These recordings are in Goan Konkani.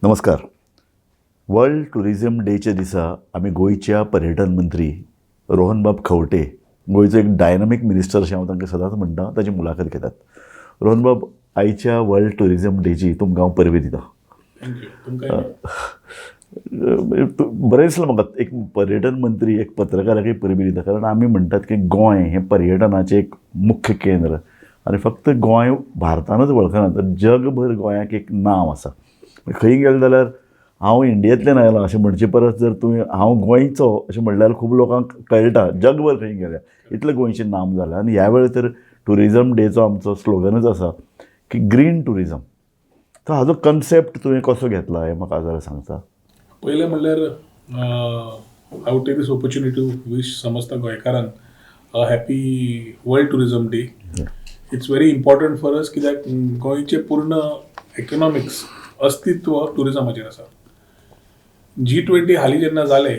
नमस्कार. वर्ल्ड टुरिझम डेच्या दिसा आमी गोंयच्या पर्यटन मंत्री रोहनबाब खंवटे, गोंयचो एक डायनामीक मिनिस्टर अशें हांव तांकां सदांच म्हणटा, ताची मुलाखत घेतात. रोहनबाब, आयच्या वर्ल्ड टुरिझम डेची तुमकां हांव परबीं दितां. Thank you, तुमकां. बरें दिसलें म्हाका, एक पर्यटन मंत्री एक पत्रकाराकय परबीं दिता, कारण आमी म्हणटात की गोंय हें पर्यटनाचें एक मुख्य केंद्र आनी फक्त गोंय भारतानच वळखना तर जगभर गोंयाक एक नांव आसा. खंय गेले जाल्यार हांव इंडियेंतल्यान आयलां अशें म्हणचे परस जर तुवें हांव गोंयचो अशें म्हणल्यार खूब लोकांक कळटा जगभर खंय गेल्यार. इतलें गोंयचें नाम जालां आनी ह्या वेळार तर टुरिजम डेचो आमचो स्लोगनच आसा की ग्रीन टुरिजम. तर हाजो कन्सेप्ट तुवें कसो घेतला हें म्हाका जरा सांगता? पयलें म्हणल्यार, I would take this opportunity to wish समस्त गोंयकारांक a happy World Tourism Day. It's very important for us, कित्याक गोंयचें पूर्ण इकॉनॉमिक्स अस्तित्व टुरिजमाचेर आसा. जी 20 हालीं जेन्ना जालें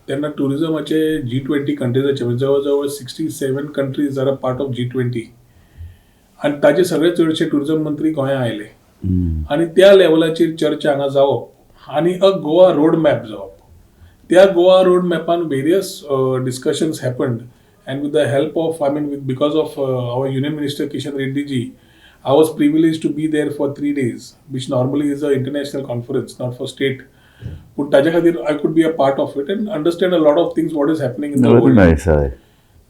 तेन्ना टुरिजमाचे जी 20 कंट्रीजाचे, म्हणजे जवळ जवळ 67 countries are a part of G20 आनी ताजे सगळे चडशे टुरिजम मंत्री गोंया आयले आनी त्या लेवलाचेर चर्चा हांगा जावप आनी अ गोवा रोड मॅप जावप. त्या गोवा रोड मॅपान various discussions happened and with the help of, I mean, with because of our Union Minister Kishan Reddy ji, I was privileged to be there for 3 days, which normally is an international conference, not for state. पूण ताज्या खातीर I could be a part of it and understand a lot of things, what is happening in the world. Nice हय.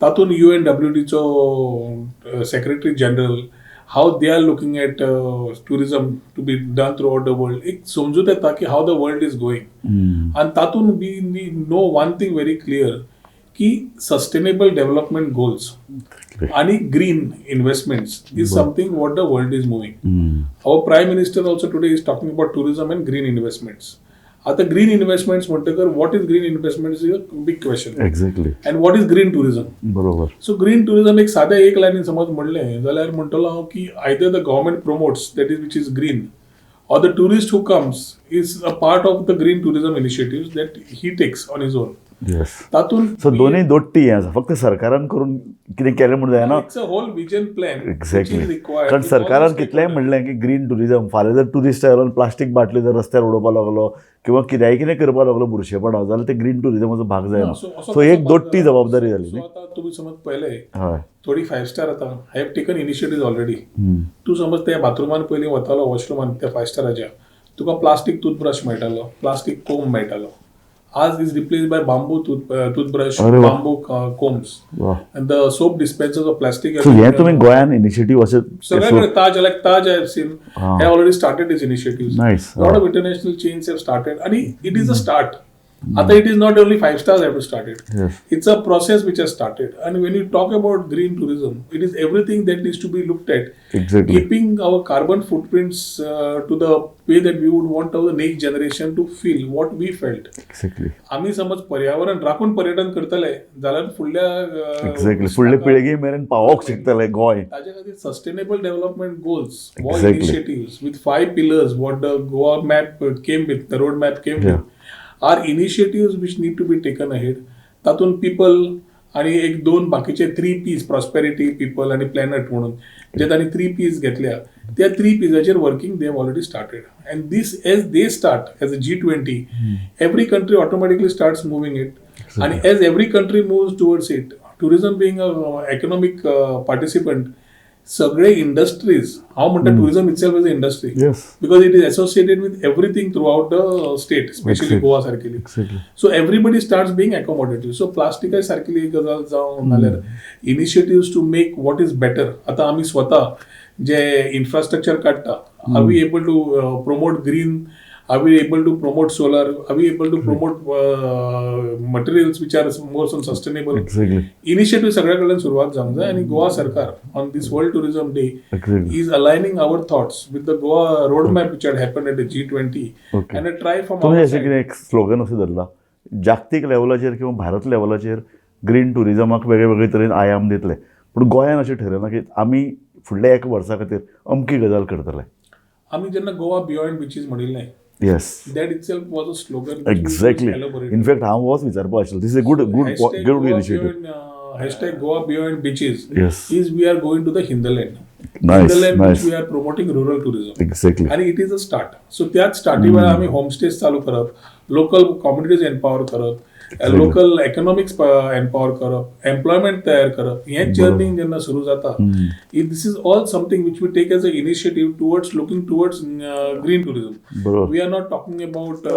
तातूंत युएनडब्ल्यूटीचो secretary general, how they are looking at tourism to be done throughout the world, एक समजूत येता की how the world is going. आनी तातूंत we know one thing very clear की सस्टेनेबल डेव्हलपमेंट गोल्स आणि green investments is something what the world is moving. Our Prime Minister also today is talking about tourism and green investments. आता ग्रीन इन्व्हेस्टमेंट्स म्हणटकर, what is green investment is a big question. And what is green tourism? So green tourism एक साध्या एक लायनीन समज म्हणलें जाल्यार म्हणटलो हांव की either the government promotes that is which is green or the tourist who comes is a part of the green tourism initiative that he takes on his own. तातूंत सो दोनूय दोट्टी हें आसा. फक्त सरकारान करून कितें केलें म्हूण जायना. It's a whole vision plan. Exactly, कारण सरकारान कितलेंय म्हणलें की ग्रीन टुरिझम, फाल्यां जर टुरिस्ट आयलो आनी प्लास्टीक बाटली जर रस्त्यार उडोवपाक लागलो किंवा कित्याय कितें करपाक लागलो बुरशेपणां, जाल्यार ते ग्रीन टुरिझमाचो भाग जायना. सो एक दोट्टी जबाबदारी जाली न्ही. आतां तुमी समज पळयलें, थोडी फायव स्टार आतां have taken initiative already. तूं समज त्या बाथरुमान पयलीं वतालो, वॉशरुमान त्या फायव स्टाराच्या, तुका प्लास्टीक टूथब्रश मेळटालो, प्लास्टीक कोम मेळटालो. आज is replace by bamboo toothbrush, अरे वा. Bamboo combs and the soap dispensers of plastic. So हें तुमी गोंयान इनिशिएटीव अशें सगळ्याकडे Taj, like Taj I have seen have already started this initiative. Lot of international chains have started आणि it is a start. आता it is not only five stars have to start it. It's a process which has started. And when you talk about green tourism, it is everything that needs to be looked at. Keeping our carbon footprints to the way that we would want our next generation to feel what we felt. आमी समज पर्यावरण राखून पर्यटन करतले जाल्यार फुडल्या एक्झॅक्टली, फुडले पिळगे मेरेन पावोवंक शकतले गोंय. ताजे खातीर सस्टेनेबल डेव्हलपमेंट गोल्स वा initiatives with five pillars, what the Goa map came with, the road map came with, are initiatives which need to be taken ahead. तातूंत पिपल आणि एक दोन बाकीचे थ्री पीज, प्रॉस्पेरिटी, पिपल आणि प्लॅनट म्हणून जे तांणी थ्री पीज घेतल्या, त्या three पीजाचेर working they have already started. And this, as they start as a G20, every country automatically starts moving it. आणि as every country moves towards it, tourism being a economic participant, सगळे इंडस्ट्रीज, हांव म्हणटा tourism itself is a industry because it is associated with everything throughout the state, specially Goa सारकेली. So everybody starts being accommodative. So प्लास्टिका सारकेली एक गजाल जावं, नाल्यार initiatives to make what is better. आतां आमी स्वता जे इन्फ्रास्ट्रक्चर काडटा, are we able to promote green? Are we able to promote solar? Are we able to promote materials which are more some sustainable? Initiative सगळ्या कडल्यान सुरवात जावंक जाय आनी गोवा सरकार on this World Tourism Day is aligning our thoughts with the Goa roadmap which had happened at the G20 and a try from तुमी our अशें side. कितें एक स्लोगन अशें धरला, जागतीक लेवलाचेर किंवा भारत लेवलाचेर ग्रीन टुरिजमाक वेगळे वेगळे तरेन आयाम दितले, पूण गोंयान अशें ठरयलां की आमी फुडल्या एक वर्सा खातीर अमकी गजाल करतले? आमी जेन्ना गोवा बियॉन्ड बिचीस म्हणिल्लें, that itself was a slogan which we elaborated. In fact हांव होच विचारपा आशिल्लो. This is a good good Hashtag good Goa initiative. Beyond, hashtag Goa Beyond Beaches is we are going to the hinterland. Hinterland nice. We are promoting rural tourism. आणि it is a start. So त्याच स्टार्टी वेळार आमी होमस्टेज चालू करप, लोकल कम्युनिटीज एम्पावर करप, लोकल इकॉनॉमिक्स एम्पावर करप, एम्प्लॉयमेंट तयार करप, हें जर्नी जेन्ना सुरू जाता, this is all something which we take as a initiative towards looking towards green tourism. We are not talking about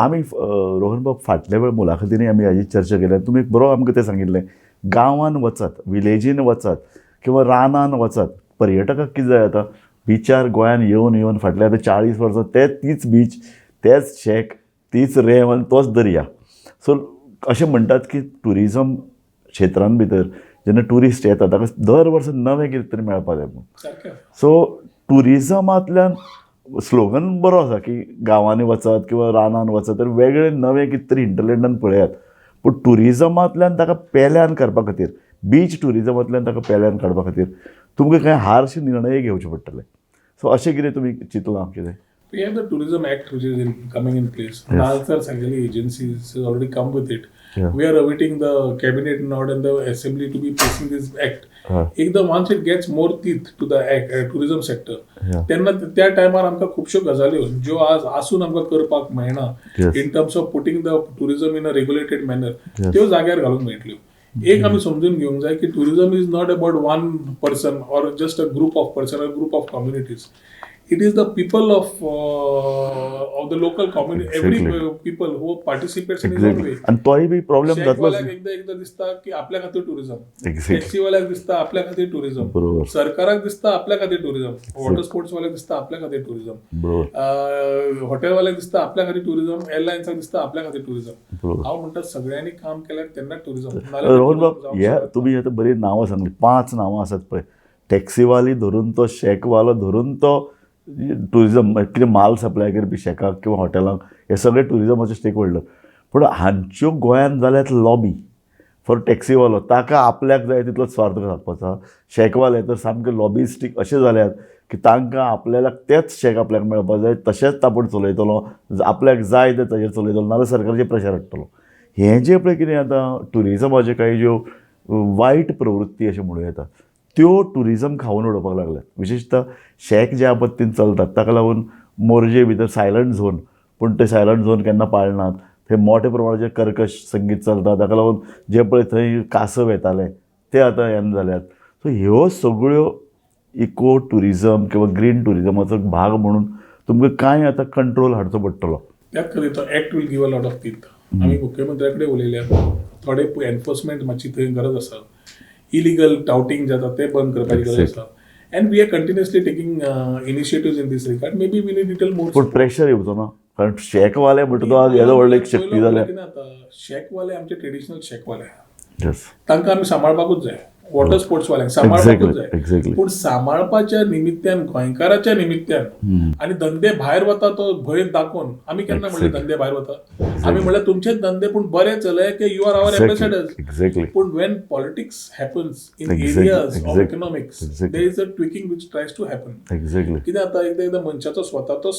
आमी रोहन बाब फाटल्या वेळ मुलाखतींनी आमी हाजी चर्चा केल्या. तुमी बरो आमकां तें सांगिल्लें, गांवान वचात, विलेजीन वचात किंवा रानान वचात. पर्यटकाक कितें जाय आतां बिचार गोंयान येवन येवन फाटल्या आतां 40 वर्सां ते तीच बीच, तेच शेक, तीच रेंव आनी तोच दर्या. सो अशें म्हणटात की ट्युरिजम क्षेत्रान भितर जेन्ना ट्युरिस्ट येता ताका दर वर्सा नवें कितें तरी मेळपाक जाय म्हणून. सो ट्युरिजमांतल्यान स्लोगन बरो आसा की गांवांनी वचात किंवा रानान वचात तर वेगळें नवें कितें तरी हिंटरलँडान पळयात, पूण ट्युरिजमांतल्यान ताका पेल्यान काडपा खातीर, बीच ट्युरिजमांतल्यान ताका पेल्यान काडपा खातीर तुमकां कांय हार्श निर्णय घेवचे पडटले. सो अशें कितें तुमी चिंतलां कितें? We have the Tourism Act which is coming in place. Nalsar Sangeli agencies has already come with it. We are awaiting the cabinet nod and the assembly to be placing this act. Ekdam once it gets more teeth to the act, tourism sector, तेन्ना त्या टायमार आमकां खुबश्यो गजाल्यो ज्यो आज आसून आमकां करपाक मेळना in terms of putting the tourism in a regulated manner, त्यो जाग्यार घालूंक मेळटल्यो. एक आमी समजून घेवंक जाय की tourism is not about one person or just a group of person or group of communities. It is the people of the local community, every people who participates in his own way. आनी तोय बी प्रॉब्लेम जातलो. एकदा एकदा दिसता की आपल्या खातीर टुरिझम, टॅक्सीवाल्याक दिसता आपल्या खातीर टुरिझम, सरकाराक दिसता आपल्या खातीर टुरिझम, वॉटर स्पोर्ट्स वाल्याक दिसता आपल्या खातीर टुरिझम, हॉटेलवाल्याक दिसता आपल्या खातीर टुरिझम, एअरलायन्साक दिसता आपल्या खातीर टुरिझम. हांव म्हणटा सगळ्यांनी काम केल्यार तेन्ना टुरिझम. रोहन बाब, हे तुमी आतां बरीं नांवां सांगली, 5 नांवां आसात पळय, टॅक्सीवाली धरून तो शॅकवालो धरून तो टुरिझम कितें माल सप्लाय करपी शेकाक किंवा हॉटेलांक, हे सगळे टुरिजमाचे स्टेक होल्डर. पूण हांच्यो गोंयांत जाल्यात लॉबी फॉर टॅक्सीवालो, ताका आपल्याक जाय तितलो स्वार्थ सादपाचो. शेकवाले तर सामके लॉबिस्टीक अशें जाल्यात की तांकां आपल्याक तेच शेक आपल्याक मेळपाक जाय, तशेंच आपूण चलयतलो, आपल्याक जाय तें ताजेर चलयतलो, नाजाल्यार सरकाराचेर प्रेशर हाडटलो. हें जें पळय कितें आतां ट्युरिजमाच्यो कांय ज्यो वायट प्रवृत्ती अशें म्हणूं येता त्यो ट्युरिजम खावन उडोवपाक लागल्यात. विशेशतः शेक ज्या पद्दतीन चलतात ताका लागून मोरजे भितर सायलंट झोन, पूण ते सायलंट झोन केन्ना पाळनात, थंय मोठ्या प्रमाणाचेर कर्कश संगीत चलता, ताका लागून जे पळय थंय कासव येताले ते आतां येना जाल्यात. सो ह्यो सगळ्यो इको ट्युरिजम किंवा ग्रीन ट्युरिजमाचो भाग म्हणून तुमकां कांय आतां कंट्रोल हाडचो पडटलो. त्याच खातीर तो act will give a lot of teeth. आमी मुख्यमंत्र्या कडेन उलयल्या, थोडे एनफोर्समेंट मातशी थंय गरज आसा, इलिगल टाउटिंग जाता ते बंद करपाची गरज आसा. And we are continuously taking initiatives in this regard. Maybe we need little more. पूण प्रेशर येवचो ना, कारण शेकवाले म्हणटा तो आज येदो व्हडलो एक शक्ती जाल्या. शेकवाले आमचे ट्रेडिशनल शेकवाले, तांकां आमी सांबाळपाकूच जाय. वॉटर स्पोर्ट्स वाल्यांक सांबाळपाकूच जाय. पूण सांबाळपाच्या निमित्त्यान, गोंयकाराच्या निमित्त्यान आनी धंदे भायर वता तो भंय दाखोवन आमी केन्ना म्हणलें धंदे भायर वता, आमी म्हणल्यार तुमचेच धंदे पूण बरे चलय की you are our ambassadors. पूण when politics happens in areas of economics, there is a tweaking which tries to happen. कितें जाता, एकदां एकदां मनशाचो स्वताचो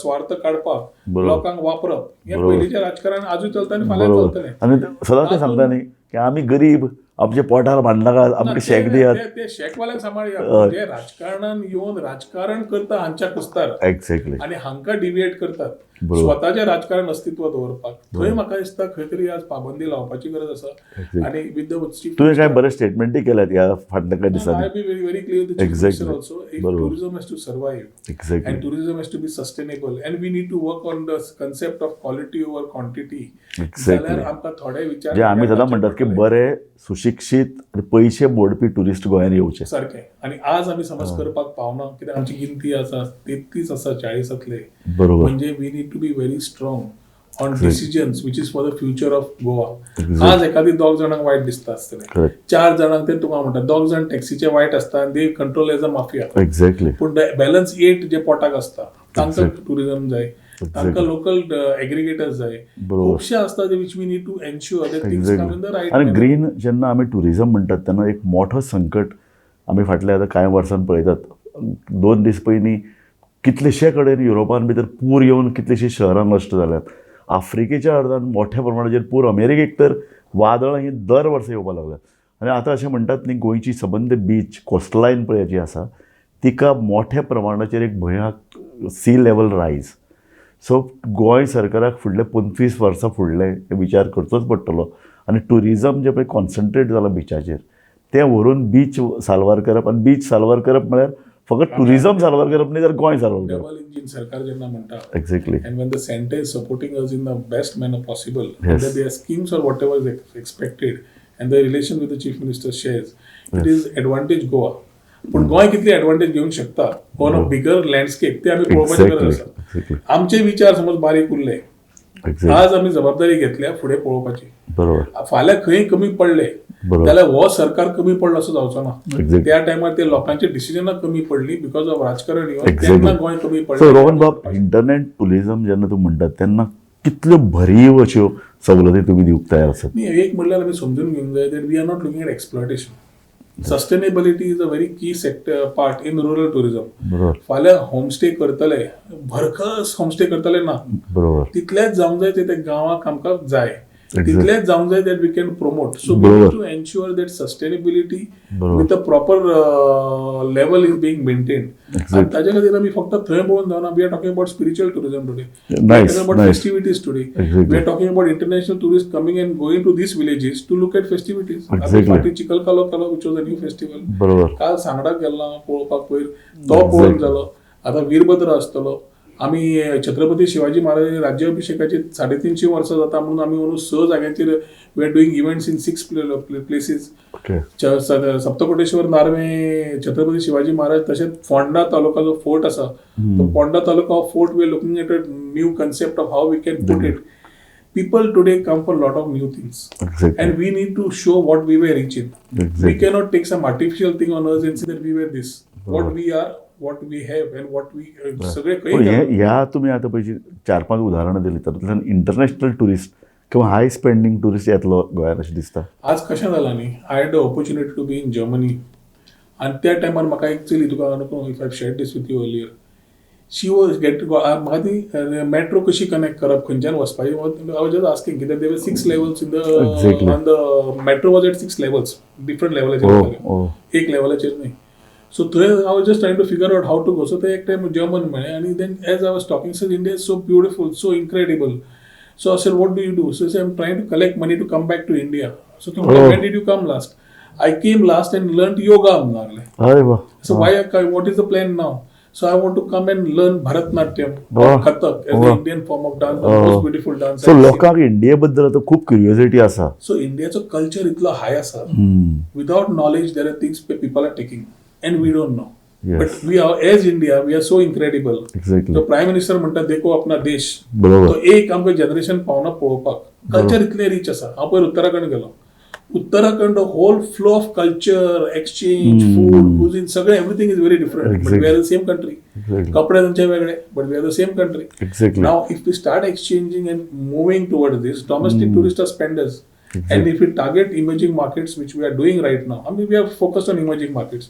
स्वार्थ काडपाक लोकांक वापरप हें पयलींचें राजकारण आजूय चलता आनी फाल्यां चलतलें. आनी सदांच तें सांगता न्ही की आमी गरीब, आमचे पोटार भांडनाका, आमकां शेक दियात. ते शेकवाल्यांक सांबाळया, जे राजकारणान येवन राजकारण करता हांच्या कुस्तार, एक्झॅक्टली, आनी हांकां डिविएट करतात स्वताचें राजकारण अस्तित्व दवरपाक. थंय म्हाका दिसता खंय तरी आज पाबंदी लावपाची गरज आसा. आनी विथ the तुवें कांय बरे स्टेटमेंटूय केल्यात ह्या फाटल्या कांय दिसांनी. I be very very clear with the chief minister also, if tourism has to survive, exactly, and tourism has to be sustainable, and we need to work on the concept of quality over quantity. Exactly, आमकां थोडे विचार जे आमी सदां म्हणटात की बरे सुशिक्षीत आनी पयशे मोडपी ट्युरिस्ट गोंयांत येवचे सारकें. आनी आज आमी समज करपाक पावना कित्याक आमची गिनती आसा 33 आसा 40 बरोबर. म्हणजे we need to be very strong on decisions which is for the future of Goa. आज एखादी 2 जाणांक वायट दिसता आसतलें, 4 जाणांक ते तुका म्हणटा, 2 जाण टॅक्सीचे वायट आसता आनी they control as a mafia. Exactly. पूण बॅलन्स 8 जे पोटाक आसता तांकां टुरिझम जाय, तांकां लोकल एग्रिगेटर्स जाय, खुबशे आसता which we need to ensure that things come in the right. आनी ग्रीन जेन्ना आमी टुरिझम म्हणटात तेन्ना एक मोठो संकट आमी फाटल्या आतां कांय वर्सां पळयतात. 2 दीस पयलीं कितलेशे कडेन युरोपान भितर पूर येवन कितलेशीं शहरां नश्ट जाल्यात. आफ्रिकेच्या अर्दान मोठ्या प्रमाणाचेर पूर, अमेरिकेक तर वादळां ही दर वर्सा येवपाक लागल्यात. आनी आतां अशें म्हणटात न्ही, गोंयची सबंद बीच कोस्टलायन पळय जी आसा तिका मोठ्या प्रमाणाचेर एक भंय, सी लेवल रायज. सो गोंय सरकाराक फुडले 25 वर्सां फुडले विचार करचोच पडटलो आनी ट्युरिजम जें पळय कॉन्सन्ट्रेट जालां बिचाचेर तें व्हरून बीच साल्वार करप. आनी बीच साल्वार करप म्हळ्यार फकत ट्युरिजम साल्वार करप न्ही, तर गोंय साल्वार करप. डबल इंजीन सरकार जेन्ना म्हणटा, exactly, and when the center is supporting us in the best manner possible, under their schemes or whatever is expected, and the relation with the chief minister shares, it is advantage Goa. पूण गोंय कितली एडवांटेज घेवंक शकता ऑन अ बिगर लँडस्केप ते आमी पळोवपाची गरज आसा. आमचे विचार समज बारीक उरले, आज आमी जबाबदारी घेतल्या फुडें पळोवपाची. फाल्यां खंय कमी पडले जाल्यार हो सरकार कमी पडलो असो जावचो ना. त्या टायमार ते लोकांची डिसिजनां कमी पडली because of राजकारण येवन, तेन्ना गोंय कमी सो पडलें. रोहन बाब, इंटरनेट टुरिजम जेन्ना तूं म्हणटात तेन्ना कितल्यो भरीव अश्यो सवलती तुमी दिवंक तयार आसात? न्ही, एक म्हणल्यार आमी समजून घेवंक जाय that we are not looking at exploitation. Sustainability is a very key sector part in rural tourism. फाल्यां होमस्टे करतले, भरकस होमस्टे करतले ना, तितलेच जावंक जाय ते गांवाक आमकां जाय, तितलेच जावंक जाय that we can promote. So we to ensure that sustainability with a proper level is being maintained. आनी ताच्या खातीर आमी फक्त थंय पळोवन जावना. We are talking about spiritual tourism today, about festivities today. We are talking about international tourist coming and going to these villages to look at festivities. फाटीं चिखलकालो केलो, which was a new festival. काल सांगडाक गेल्लो हांव पळोवपाक, पयर तो पळोवन जालो. आतां वीरभद्र आसतलो. आमी छत्रपती शिवाजी महाराज राज्याभिषेकाची 350 वर्सां जाता म्हणून आमी अंदू स जाग्यांचेर we are doing events in six places. Saptakoteshwar, Narve, Chhatrapati Shivaji Maharaj, तशेंच फोंडा तालुका जो फोर्ट आसा तो Ponda taluka fort, we are looking at a new concept of how we can put it. People today come for lot of new things and we need to show what we were rich in. We cannot take some artificial thing on us and say that we were this. What we are, what we have and what we सगळे पण खंय हे ह्या तुमी आतां पळय जी चार पांच उदाहरणां दिलीं तातूंतल्यान इंटरनॅशनल ट्युरिस्ट किंवा हाय स्पेंडींग ट्युरिस्ट येतलो गोंयांत अशें दिसता? आज कशें जालां न्ही, I had the opportunity to be in Germany आनी त्या टायमार म्हाका एक चली, तुका नको if I share this with you earlier, she was get म्हाका ती मेट्रो कशी कनेक्ट करप, खंयच्यान वचपाची, I was just asking कित्याक there were six levels in the on the metro was at six levels, different लेवलाचेर वताले, एक लेवलाचेर न्ही. सो थंय I was just trying to figure out how to go. So ते एक टायम जर्मन मेळ्ळे आनी then as I was talking, sir, India is so beautiful, so incredible. So I said, what do you do? So I am trying to collect money to come back to India. So when did you come last? I came last and learn yoga म्हणून लागले. अरे वा. So why, what is the plan now? So I want to come and learn Bharatnatyam or Kathak as the Indian form of dance, the most beautiful dance so I've seen. लोकांक इंडिये बद्दल आतां खूब क्युरियोसिटी आसा. So इंडियाचो कल्चर इतलो हाय आसा, without knowledge there are things people are taking and we don't know. But we are, as India, we are so incredible. तो प्रायम मिनिस्टर म्हणटा, देखो अपना देश. तो एक आमकां जनरेशन पावना पळोवपाक. कल्चर इतलें रीच आसा. हांव पयर उत्तराखंड गेलो. Uttarakhand whole flow of culture, exchange, food, cuisine, सगळें everything is very different, but we are the same country. कपडे तांचे वेगळे, but we are the same country. Now, if we start exchanging and moving towards this, domestic tourists are spenders. And if we target emerging markets, which we are doing right now, I mean, we are focused on emerging markets.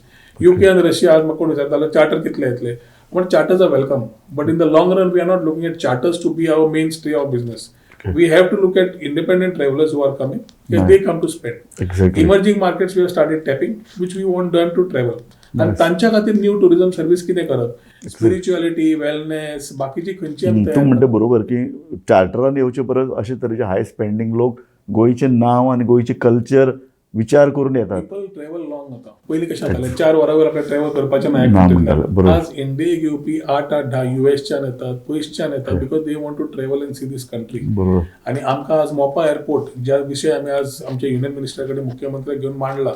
UK and Russia, आज म्हाका कोण विचारतालो चार्टर कितले येतले, पण charters are welcome. But in the long run, we are not looking at charters to be our mainstay of business. We have to look at independent travelers who are coming, because they come to spend. Emerging markets we have started tapping, which we want them to travel. आणि तांच्या खातीर न्यू टुरिझम सर्वीस कितें करप, स्पिरिच्युअलिटी, वेलनेस, बाकीची खंयची आमी तूं तयार म्हणटा बरोबर की चार्टरान येवचे परस अशे तरेचे हाय स्पेंडींग लोक गोंयचें नांव आनी गोंयचें कल्चर विचार करून येतात. People travel long. आतां पयलीं कशें जातालें, 4 वरां वयर आपल्याक ट्रॅव्हल करपाचें ना ना. म्हणटाले, बरोबर. आज इंडियेक येवपी 8 8 10 युएसच्यान येतात, पयसच्यान येतात, because they want to travel and see this country. आणि आमकां आज मोपा एअरपोर्ट ज्या विशय आमी आज आमच्या युनियन मिनिस्टरा कडेन, मुख्यमंत्र्याक घेवन मांडला,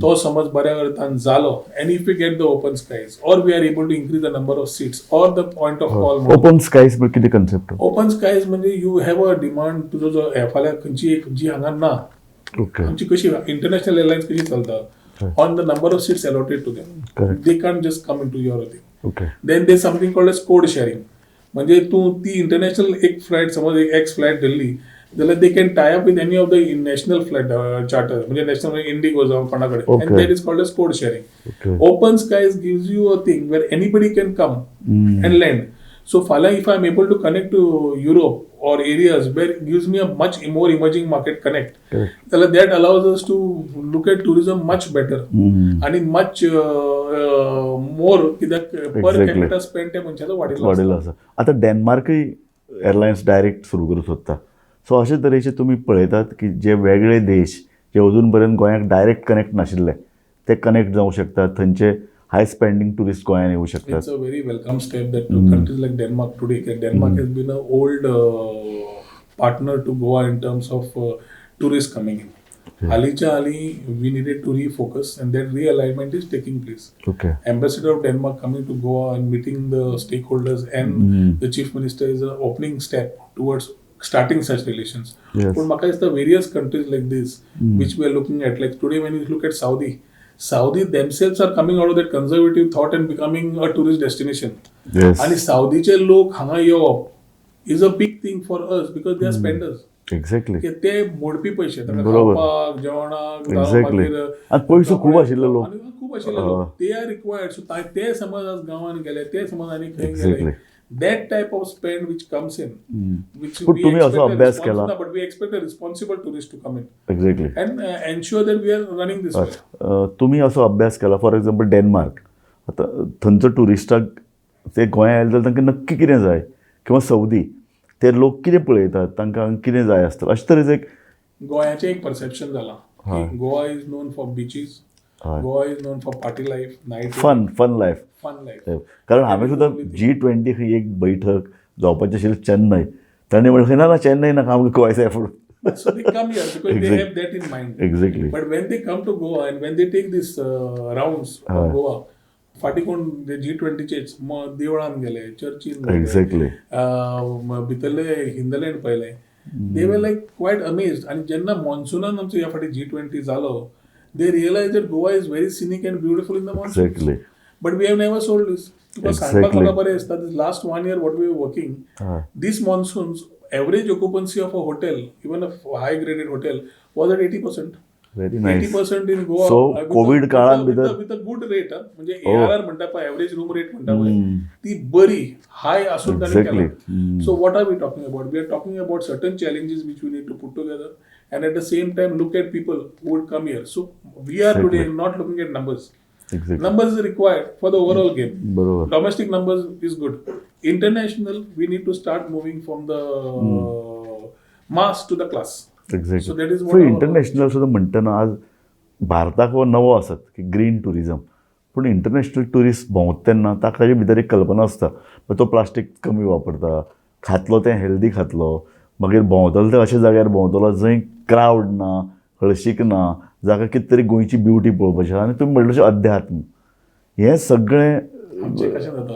तो समज बऱ्या अर्थान जालो and if we get the open skies or we are able to increase the number of seats or the point of call. Open skies कितें कन्सेप्ट? ओपन स्कायज म्हणजे you have a demand, तुजो जो फाल्यां खंयची एक जी हांगा ना, आमची कशी इंटरनॅशनल एअरलायन्स कशी चलता, on the number of seats allotted to them. They can't just come into your thing. Then there's something called as code sharing, म्हणजे तूं ती इंटरनॅशनल एक फ्लायट, समज एक एक्स फ्लायट धरली जाल्यार they can tie up with any of the national flight charter, म्हणजे नॅशनल इंडिगो जावं कोणा कडेन, and that is called as code sharing. Open skies gives you a thing where anybody can come and land. So फाल्यां if I am able to connect to Europe or areas where gives me a much more emerging market connect जाल्यार that allows us to look at tourism much better आणि मच मोर, कित्याक पर कॅपिटा स्पेंड त्या मनशाचो वाडिल्लो. वाडिल्लो आसा. आतां डेन्मार्कय एरलायन्स डायरेक्ट सुरू करूंक सोदता. सो अशे तरेचे तुमी पळयतात की जे वेगळे देश जे अजून पर्यंत गोंयाक डायरेक्ट कनेक्ट नाशिल्ले ते कनेक्ट जावंक शकतात, थंयचे हाय स्पेंडींग ट्युरिस्ट गोंयान येवं शकतात. It's a very welcome step that countries like Denmark today, Denmark has been a old partner to Goa in terms of tourist coming in. हालींच्या हालीं we needed to refocus and that realignment is taking place. Ambassador of Denmark coming to Goa and meeting the stakeholders and the chief minister is a opening step towards starting such relations. पूण म्हाका दिसता various countries like this which we are looking at, like today when you look at Saudi, Saudi themselves are coming out of that conservative thought and becoming a tourist destination. आणि सावदीचे लोक हांगा येवप is a big thing for us because they are spenders. की ते मोडपी पयशे, तांकां खावपाक, जेवणाक, आनी पयसो खूब आशिल्ले लोक, खूब आशिल्ले लोक, they are required. सो ते समज आज गांवांत गेले, ते समज आनी खंय गेले, that type of spend which comes in, which we expect a responsible, but we expect a responsible tourist to come in. Exactly. And ensure that we are running this way. तुम्ही असो अभ्यास केला, फॉर एक्झाम्पल डेन्मार्क, आतां थंयचो ट्युरिस्टाक ते गोंया आयले जाल्यार तांकां नक्की कितें जाय, किंवा सौदी ते लोक कितें पळयतात, तांकां कितें जाय आसता, अशे तरेचो एक गोंयाचें एक परसेप्शन जालां. Goa is known for beaches, Goa is known for party life, night fun, fun life, fun life. कारण हांवें सुद्दां G20 ही एक बैठक जावपाची आशिल्ली चेन्नय, ताणें म्हणलें ना ना चेन्नय नाका, आमकां गोंय जाय फुडें. So they come here because they have that in mind. Exactly. But when they come to Goa and when they take these rounds of Goa, फाटी कोण G20चेच देवळान गेले, चर्चीन गेले, भितरले हिंदलँड पळयले, they were like quite amazed. आनी जेन्ना मॉन्सुनान आमचो ह्या फाटी G20 जालो, they realized that Goa is very scenic and beautiful in the monsoon. Exactly. But we have never sold this. तुका सांगपाक म्हाका बरें दिसता, this last 1 year what we were working, this monsoons average occupancy of a hotel, even a high graded hotel, was at 80%. Very nice. 80% in Goa. So COVID काळान भितर with a good rate, म्हणजे ARR म्हणटा पळय, एवरेज रूम रेट म्हणटा पळय, ती बरी हाय आसून ताणें केला. So what are we talking about? We are talking about certain challenges which we need to put together and at the same time look at people who would come here. So we are today not looking at numbers. Numbers is required for the overall game. बरोबर. Domestic numbers is good. International, we need to start moving from the mass to the class. Exactly. So that is so international सुद्दां म्हणटना आज भारताक हो नवो आसत की ग्रीन ट्युरिजम, पूण इंटरनॅशनल ट्युरिस्ट भोंवता तेन्ना ताका भितर एक कल्पना आसता, तो प्लास्टीक कमी वापरता, खातलो तें हेल्दी खातलो, मागीर भोंवतलो ते अशा जाग्यार भोंवतलो जंय क्रावड ना, हळशीक ना, जाका कितें तरी गोंयची ब्युटी पळोवपाची आसा. आनी तुमी म्हणलें तशें अध्यात्म हें सगळें आमचें कशें जाता,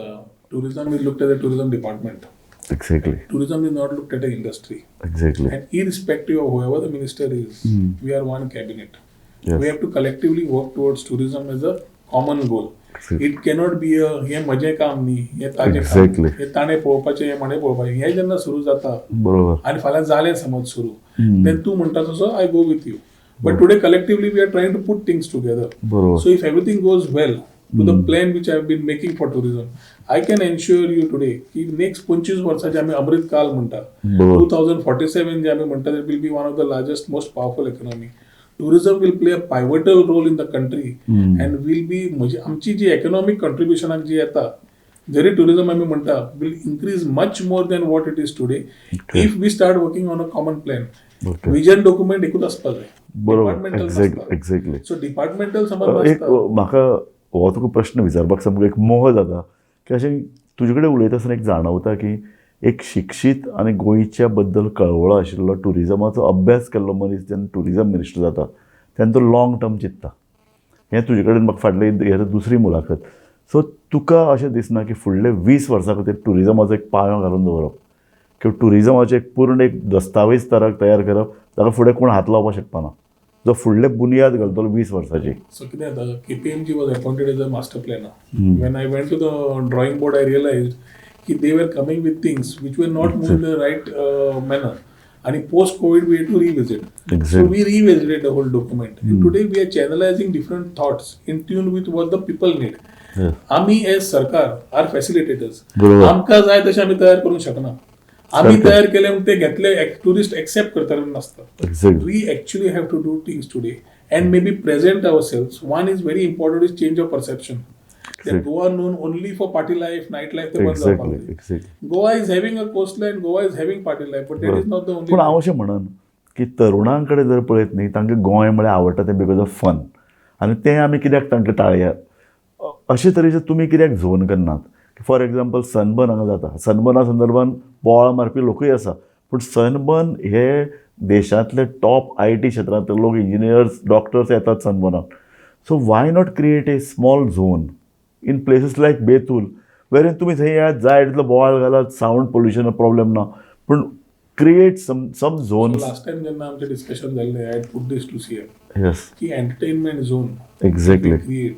tourism is looked at a tourism department. Exactly. Tourism is not looked at an industry. Exactly. And irrespective of whoever the minister is, we are one cabinet. Yes. We have to collectively work towards tourism as a common goal. Exactly. It cannot be a हें म्हजें काम न्ही, हें ताजें काम, हें ताणें पळोवपाचें, हें म्हणें पळोवपाचें. हें जेन्ना सुरू जाता, बरोबर, आनी फाल्यां जालें समज सुरू, then तूं म्हणटा तसो I go with you. But today collectively we are trying to put things together. बरोबर. So if everything goes well to the plan which I have been making for tourism, I can ensure you today की next 25 वर्साचे आमी अमृत काल म्हणटा, 2047 जे आमी म्हणटा, that will be one of the largest, most powerful economy. Tourism will play a pivotal role in the country and will be, म्हणजे आमची जी economic contribution जी येता, जरी tourism आमी म्हणटा, will increase much more than what it is today if we start working on a common plan. Vision document एकूच आसपाक जाय. बरोबर. एक्झॅक्टली. सो डिपार्टमेंटल समज एक म्हाका हो तुका प्रश्न विचारपाक सामको एक मोह जाता की अशें तुजे कडेन उलयता आसतना एक जाणवता की एक शिक्षीत आनी गोंयच्या बद्दल कळवळो आशिल्लो ट्युरिजमाचो अभ्यास केल्लो मनीस जेन्ना ट्युरिजम मिनिस्टर जाता तेन्ना तो लाँग टर्म चिंत्ता. हें तुजे कडेन म्हाका फाटले हे दुसरी मुलाखत. सो तुका अशें दिसना की फुडले 20 वर्सां खातीर ट्युरिजमाचो एक पांयो घालून दवरप किंवा ट्युरिजमाचें एक पूर्ण एक दस्तावेज तयार करप ताका फुडें कोण हात लावपाक शकपाना, जो फुडले बुनियाद घालतलो 20 वर्साची. सो कितें जाता, KPMG was appointed as a master planner. When I went to the drawing board, I realized की they were coming with things which were not moving in the right manner. And post COVID we had to revisit. Exactly. So we revisited the whole document. And today we are channelizing different thoughts in tune with what the people need. आमी एज सरकार are facilitators. बरोबर. आमकां जाय तशें आमी तयार करूंक शकना. आमी तयार केले म्हूण ते घेतले, ट्युरिस्ट एक्सेप्ट करतले म्हूण नासता. We actually have to do things today and maybe present ourselves. One is very important is change of perception. That Goa known only for party life, night life, ते बंद जावपाक जाय. Goa is having a coastline, Goa is having party life, but that is not the only. पूण हांव अशें म्हणन की तरुणां कडेन जर पळयत न्ही, तांकां गोंय म्हळ्यार आवडटा तें because of fun, आनी तें आमी कित्याक तांकां टाळया? अशे तरेचे तुमी कित्याक झोन करनात? फॉर एग्जाम्पल, सनबर्न हांगा जाता. सनबर्ना संदर्भान बोवाळ मारपी लोकूय आसा, पूण सनबर्न हे देशांतले टॉप IT क्षेत्रांतले लोक, इंजिनियर्स, डॉक्टर्स येतात सनबर्नाक. So why not create a small zone in places like Betul, where तुमी थंय येयात, जाय तितलो बोवाळ घालात, सावंड पोल्युशन प्रॉब्लेम ना, पूण create some zones. Last time जेन्ना आमचें डिस्कशन जाल्लें, I put this to CM की एंटरटेनमेंट झोन क्रिएट.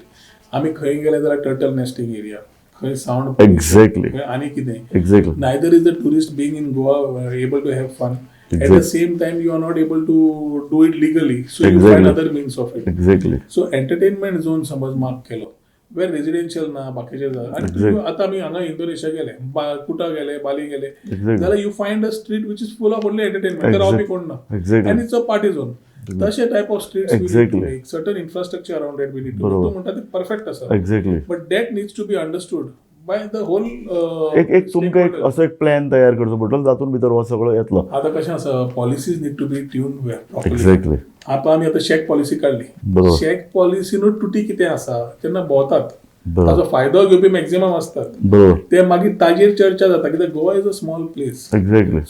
आमी खंय गेले जाल्यार टर्टल नेस्टिंग एरिया, खंय सावंड, खंय आनी कितें. Neither is the tourist being in Goa able to have fun. At the same time, you are not able to do it legally, so you find other means of it. So entertainment zone समज मार्क केलो, वेर रेजिडेन्शियल ना, बाकीचे जाय आनी आतां आमी हांगा इंडोनेशिया गेले, कुटा गेले, बाली गेले जाल्यार you find a street which is full of only entertainment. थंय रावपी कोण ना and it's a party zone. तशे type of streets we need to make, certain infrastructure around that we need to. तूं म्हणटा ते परफेक्ट आसा, but that needs to be understood by the whole एक एक तुमकां एक असो एक प्लॅन तयार करचो पडटलो जातून भितर हो सगळो येतलो. आतां कशें आसा, policies need to be tune properly. आतां आमी आतां शॅक पॉलिसी काडली. शॅक पॉलिसीनूच तुटी कितें आसा, जेन्ना भोंवतात ताजो फायदो घेवपी मॅक्झिमम आसतात. ते मागीर ताजेर चर्चा जाता, कित्याक Goa is a small place.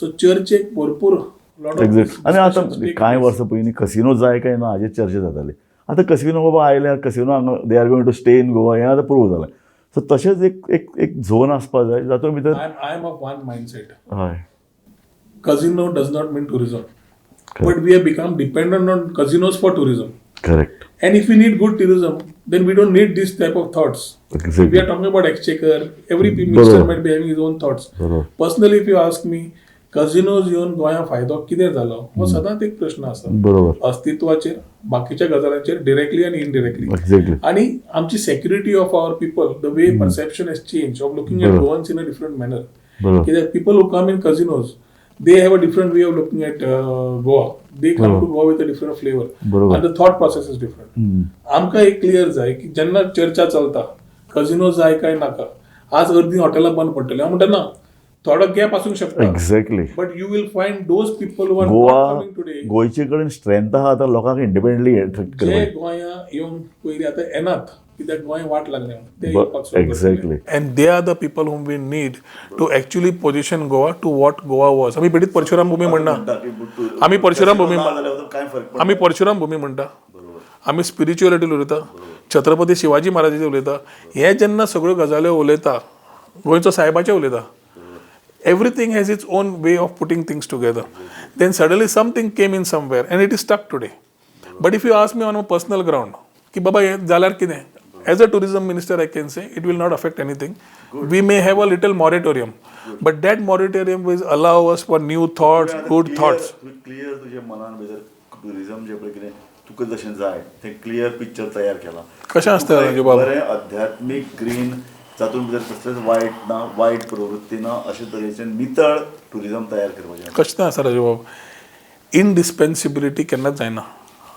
So चर्चेक भरपूर lot of exact. आनी आतां कांय वर्सां पयलीं कसिनो जाय काय ना हाजेर चर्चा जाताली. आतां कसिनो बाबा आयल्यार कसिनो हांगा they are going to stay in Goa, हें आतां प्रूव जालें. सो तशेंच एक एक एक झोन आसपा जाय जातून भितर I am of one mindset. Casino does not mean tourism. But we have become dependent on casinos for tourism. And if we need good tourism, then we don't need this type of thoughts. We are talking about exchequer. Every minister might be having his own thoughts. Personally, if you ask me, casinos येवन गोंया फायदो कितें जालो हो सदांच एक प्रश्न आसा. अस्तित्वाचेर, बाकीच्या गजालांचेर डिरेक्टली आनी इनडिरेक्टली. आनी आमची security of our people, the way perception has change of looking at Goans in a different manner, कित्याक people who come in casinos, they have a different way of looking at Goa. They come to Goa with a different flavor. And the thought process is different. आमकां एक क्लियर जाय की जेन्ना चर्चा चलता कझिनो जाय काय नाका, आज अर्दी हॉटेलां बंद पडटली. हांव म्हणटा ना, थोडो गॅप आसूंक शकता, but you will find those people who are Goa not coming today. गोंयचे कडेन स्ट्रेंथ आहा आतां लोकांक इंडिपेंडंटली एट्रॅक्ट जे करपाक. गोंया येवन पयलीं आतां येनात कित्याक गोंय वाट लागल्या म्हणून, ते येवपाक सुरू करतले. And they are the people whom we need to actually position Goa to what Goa was. आमी बेठीच परशुराम भूमी म्हणना, आमी परशुराम भूमी, आमी परशुराम भूमी म्हणटा, आमी स्पिरिच्युअलिटी उलयता, छत्रपती शिवाजी महाराजाचे उलयता. हे जेन्ना सगळ्यो गजाल्यो उलयता, गोंयचो सायबाचे उलयता, everything has its own way of putting things together. Then suddenly something came in somewhere and it is stuck today. But if you ask me on a personal ground की बाबा हे जाल्यार कितें, as a tourism minister I can say it will not affect anything. We may have a little moratorium, but that moratorium will allow us for new thoughts, good thoughts. Clear तुझ्या मनान भितर टुरिझम जे पळय कितें तुका जशें जाय तें क्लियर पिक्चर तयार केलां. कशें आसता तुका एक राजू बाब? बरें आध्यात्मीक ग्रीन, जातून भितर कसलेंच वायट ना, वायट प्रवृत्ती ना, अशे तरेचें नितळ टुरिझम तयार करपाचें. कशें आसा राजू बाब, इनडिस्पेन्सिबिलिटी केन्नाच जायना.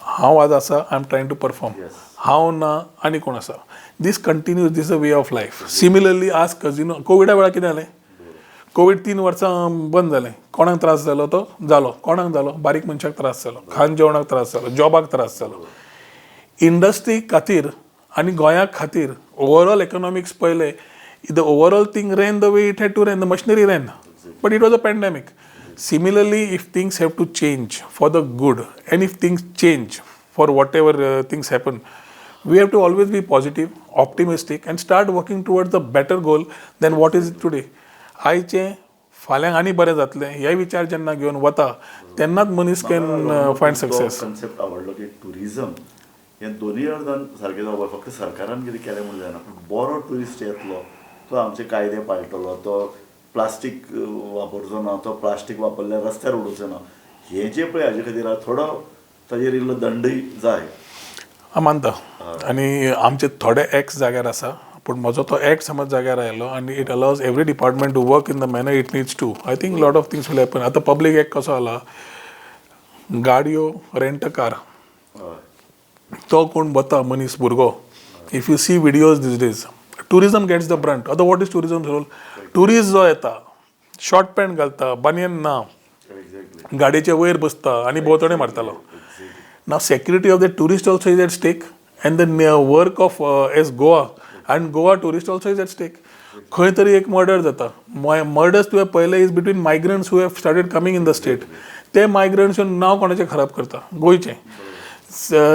हांव आज आसा, I am trying to perform. हांव ना, आनी कोण आसा. This continues, this a way of life. Similarly आज कजिनो, कोविडा वेळार कितें जालें, कोवीड 3 वर्सां बंद जालें. कोणाक त्रास जालो? तो जालो. कोणाक जालो? बारीक मनशाक त्रास जालो, खाण जेवणाक त्रास जालो, जॉबाक त्रास जालो, इंडस्ट्री खातीर आनी गोंया खातीर. ओवरऑल इकॉनॉमिक्स पळयलें, the overall thing ran the way it had to ran, the machinery ran, but it was a pandemic. Similarly, if things have to change for the good and if things change for whatever things happen, we have to always be positive, optimistic and start working towards the better goal than what is today. आयचें फाल्यां आनी बरें जातलें हे विचार जेन्ना घेवन वता तेन्नाच मनीस can find success. Concept आवडलो की टुरिझम हे दोनूय अर्दान सारकें जावपाक, फक्त सरकारान कितें केलें म्हणून जायना, पूण बरो ट्युरिस्ट येतलो तो आमचे कायदे पाळटलो, तो प्लास्टीक वापरचो ना, तो प्लास्टीक वापरल्यार रस्त्यार उडोवचो ना. हें जें पळय हाजे खातीर थोडो ताजेर इल्लो दंडय जाय. हांव मानता आनी आमचे थोडे एक्स जाग्यार आसा. पूण म्हजो तो एक्ट समज जाग्यार आयलो आनी it allows every department to work in the manner it needs to, I think lot of things will happen. आतां पब्लीक एक्ट कसो आला, गाडयो रेंट कार, तो कोण वता मनीस भुरगो, if you see videos these days, tourism gets the brunt. आतां what is tourism role? Tourist जो येता शॉर्ट पॅन्ट घालता, बनियन ना, गाडयेच्या वयर बसता आनी भोंवतणी मारतालो. Now security of the tourist also is at stake and the work of as Goa and Goa tourist also is at stake. खंय तरी एक मर्डर जाता. मर्डर्स तुवें पळयलें is between migrants who have started coming in the state. ते मायग्रंट्स येवन नांव कोणाचें खराब करता, गोंयचें.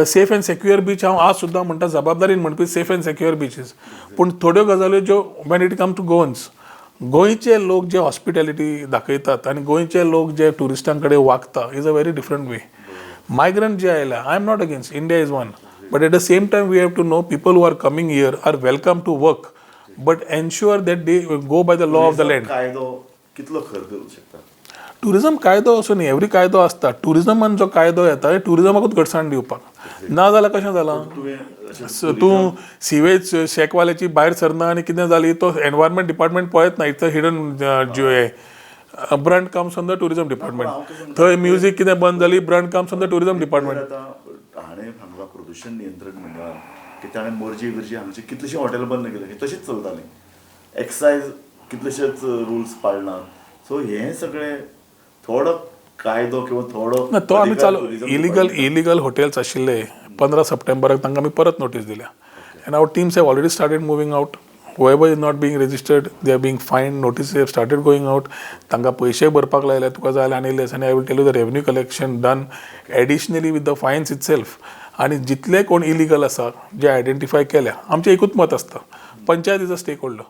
सेफ अँड सेक्युअर बीच हांव आज सुद्दां म्हणटा, जबाबदारीन म्हणपी सेफ अँड सेक्युअर बिचीस. पूण थोड्यो गजाल्यो ज्यो when it come to Goans, गोंयचे लोक जे हॉस्पिटॅलिटी दाखयतात आनी गोंयचे लोक जे ट्युरिस्टां कडेन वागता is a very different way. Migrant जे आयल्या, I am not against, India is one, but at the same time we have to know people who are coming here are welcome to work, but ensure that they go by the law of the land. कायदो कितलो खर करूं शकता? ट्युरिझम कायदो असो न्ही, एवरी कायदो आसता. ट्युरिझमान जो कायदो येता, ट्युरिझमाकूच घटसाण दिवपाक. ना जाल्यार कशें जालां, तुवें अशें तूं सिवेज शॅकवाल्याची भायर सरना आनी कितें जाली, तो एनवायरमेंट डिपार्टमेंट पळयत ना. It's a hidden हे brunt comes on the tourism department. थंय म्युजीक कितें बंद जाली, brunt comes on the tourism department. आतां हाणें हांगा प्रदुशण नियंत्रण मंडळान की ताणें मोरजी बिरजी हांगची कितलीशीं हॉटेलां बंद केली, तशीच चलतालीं. एक्सायज कितलेशेच रुल्स पाळनात. सो हें सगळें थोडो कायदो किंवा थोडो ना, तो आमी अधिकार चालू tourism illegal department. Illegal hotels आशिल्ले, 15 सप्टेंबराक तांकां आमी परत नोटीस दिल्या and our teams have already started moving out. Whoever is not being registered, they are being fined. Notice have started going out. तांकां पयशे भरपाक लायले, तुका जाय जाल्यार आनी लेस. आनी I will tell you the revenue collection done additionally with the fines itself. आनी जितले कोण इलिगल आसा जे आयडेंटिफाय केल्या, आमचें एकूच मत आसता, Panchayat is a stakeholder.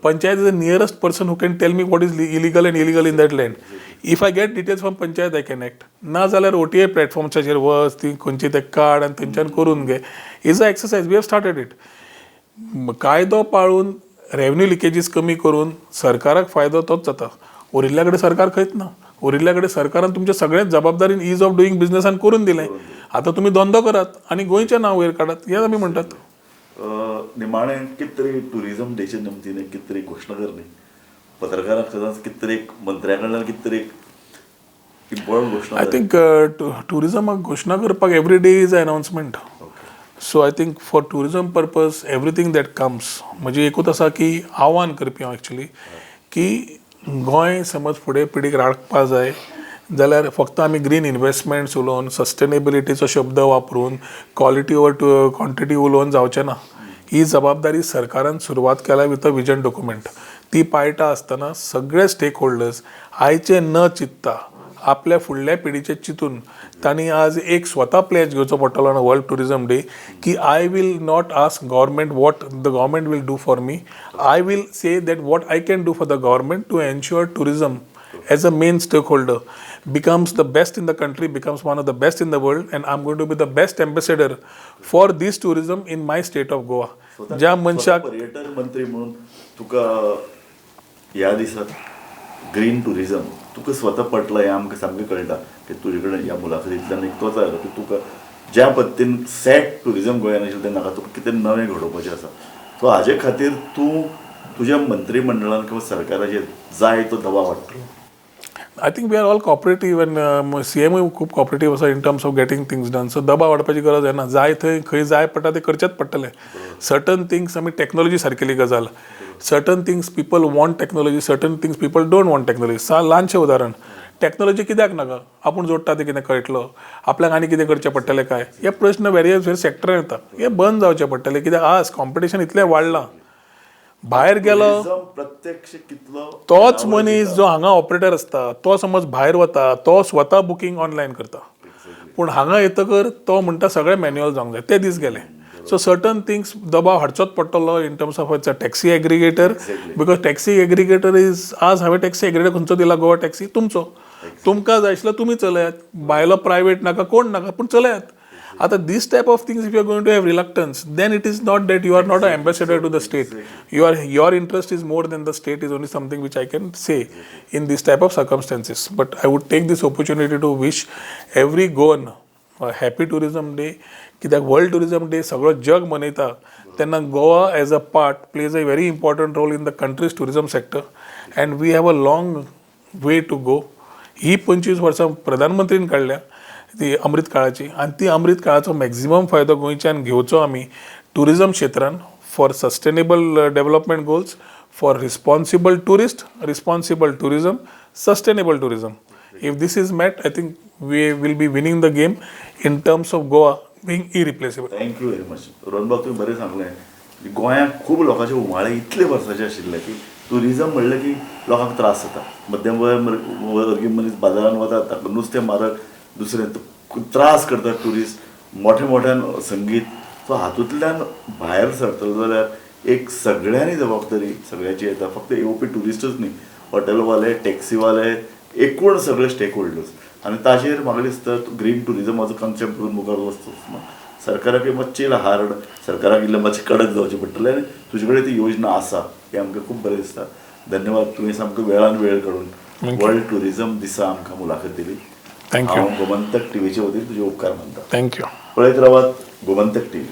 Panchayat is the nearest person who can tell me what is illegal and illegal in that land. If I get details from Panchayat, I can act. ना जाल्यार ओटीए प्लॅटफॉर्म्साचेर वच, ती खंयची ते काड आनी थंयच्यान करून घे. Is a exercise, we have started it. कायदो पाळून रेवन्यू लिकेजीस कमी करून सरकाराक फायदो तोच जाता. उरिल्ल्या कडेन सरकार खंयच ना. उरिल्ल्या कडेन सरकारान तुमचे सगळेच जबाबदारीन is of doing बिझनेसान करून दिलें. आतां तुमी धंदो करात आनी गोंयचें नांव वयर काडात, हें आमी म्हणटात. निमाणें कितें तरी ट्युरिजम डेच्या निमतीन एक कितें तरी घोशणा करली पत्रकारांक, सदांच कितें तरी एक मंत्र्या कडल्यान कितें तरी एक इम्पॉर्टंट घोशणा I think ट्युरिजमाक घोशणा करपाक every day is a announcement. So I think for tourism purpose, everything that comes, म्हणजे एकूच आसा की आव्हान करपी हांव एक्चुली की गोंय समज फुडें पिढीक राखपा जाय जाल्यार फक्त आमी ग्रीन इनवेस्टमेंट्स उलोवन, सस्टेनेबिलिटीचो शब्द वापरून, क्वॉलिटी ओवर क्वॉन्टिटी उलोवन जावचें ना. ही जबाबदारी सरकारान सुरवात केल्या विथ अ विजन डॉक्युमेंट. ती पाळटा आसतना सगळे स्टेक होल्डर्स आयचे न चिंतता आपल्या फुडल्या पिढीचें चिंतून तांणी आज एक स्वता प्लेज घेवचो पडटलो on world tourism day की I will not ask government what the government will do for me, I will say that what I can do for the government to ensure tourism as a main stakeholder becomes the best in the country, becomes one of the best in the world, and I'm going to be the best ambassador for this tourism in my state of Goa. ज्या मनशाक स्वतः पर्यटन मंत्री म्हणून तुका ह्या दिसात ग्रीन टुरिझम तुका स्वता पटलं हें आमकां सामकें कळटा की तुजे कडेन ह्या मुलाखतींतल्यान एक तोच आयलो की तुका ज्या पद्दतीन सॅट टुरिझम गोंयान आशिल्लें तें नाका, तुका कितें नवें घडोवपाचें आसा. सो हाजे खातीर तूं तुज्या मंत्रीमंडळान किंवा सरकाराचेर जाय तो दबाव हाडटलो? I think we are all cooperative and सीएमूय खूब कॉपरेटीव आसा in terms of getting things done. So दबाव हाडपाची गरज येना. जाय थंय खंय जाय पडटा तें करचेंच पडटलें. सर्टन थिंग्स आमी टॅक्नोलॉजी सारकेली गजाल, certain things people want technology, certain things people don't want technology. सा ल्हानशें उदाहरण, टॅक्नोलॉजी कित्याक नाका? आपूण जोडटा तें कितें कळटलो आपल्याक आनी कितें करचें पडटलें काय? हे प्रश्न वेरियस वेरियस सेक्टरान येता. हे बंद जावचे पडटले, कित्याक आज कॉम्पिटिशन इतलें वाडलां, भायर गेलो टुरिझम प्रत्यक्ष कितलो तोच मनीस जो हांगा ऑपरेटर आसता, तो समज भायर वता, तो स्वता बुकींग ऑनलायन करता, पूण हांगा येतकर तो म्हणटा सगळें मॅन्युअल जावंक जाय. ते दीस गेले. सो सर्टन थिंग्स दबाव हाडचोच पडटलो in terms of its a taxi aggregator, because taxi aggregator is, आज हांवें टॅक्सी एग्रिगेटर खंयचो दिला? गोवा टॅक्सी. तुमचो, तुमकां जाय आशिल्लो तुमी चलयात, भायलो प्रायवेट नाका, कोण नाका, पूण चलयात. आता this type of things, if you are going to have reluctance, then it is not that you are not an ambassador to the state. You are, your interest is more than the state is only something which I can say in this type of circumstances. But I would take this opportunity to wish every Goan Happy Tourism Day, कित्याक वर्ल्ड टुरिजम डे सगळो जग मनयता तेन्ना Goa as a part plays a very important role in the country's tourism sector, and we have a long way to go. ही 25 वर्सां प्रधानमंत्रीन काडल्या ती अमृत काळाची आनी ती अमृत काळाचो मॅक्झिमम फायदो गोंयच्यान घेवचो आमी टुरिजम क्षेत्रान for sustainable development goals, for responsible tourist, responsible tourism, sustainable tourism. If this is met, I think we will be winning the game in terms of Goa being irreplaceable. Thank you very much, रोहनबाब. तुवें बरें सांगलें. गोंयांत खूब लोकांचे उमाळे इतले वर्साचे आशिल्ले की टुरिजम म्हणलें की लोकांक त्रास जाता. मध्यम वर्गीय मनीस बाजारान वता, ताका नुस्तें म्हारग, दुसरें त्रास करतात ट्युरिस्ट, मोठ्या मोठ्यान संगीत. सो हातूंतल्यान भायर सरतलो जाल्यार एक सगळ्यांनी जबाबदारी सगळ्याची येता. फक्त येवपी ट्युरिस्टूच न्ही, हॉटेलवाले, टॅक्सीवाले, एकूण सगळे स्टेक होल्डर्स. आनी ताजेर म्हाका दिसता ग्रीन टुरिजमाचो कॉन्सेप्ट घेवन मुखार वचचो. सरकाराक मातशें हार्ड, सरकाराक इल्लें मातशें कडक जावचें पडटलें आनी तुजे कडेन ती योजना आसा हें आमकां खूब बरें दिसता. धन्यवाद, तुवें सामको वेळान वेळ काडून वर्ल्ड टुरिजम दिसा आमकां मुलाखत दिली. Thank you. हांव गोमंतक टिवीचे वतीन तुजे उपकार मानता. Thank you. पळयत रावात गोमंतक टिवी.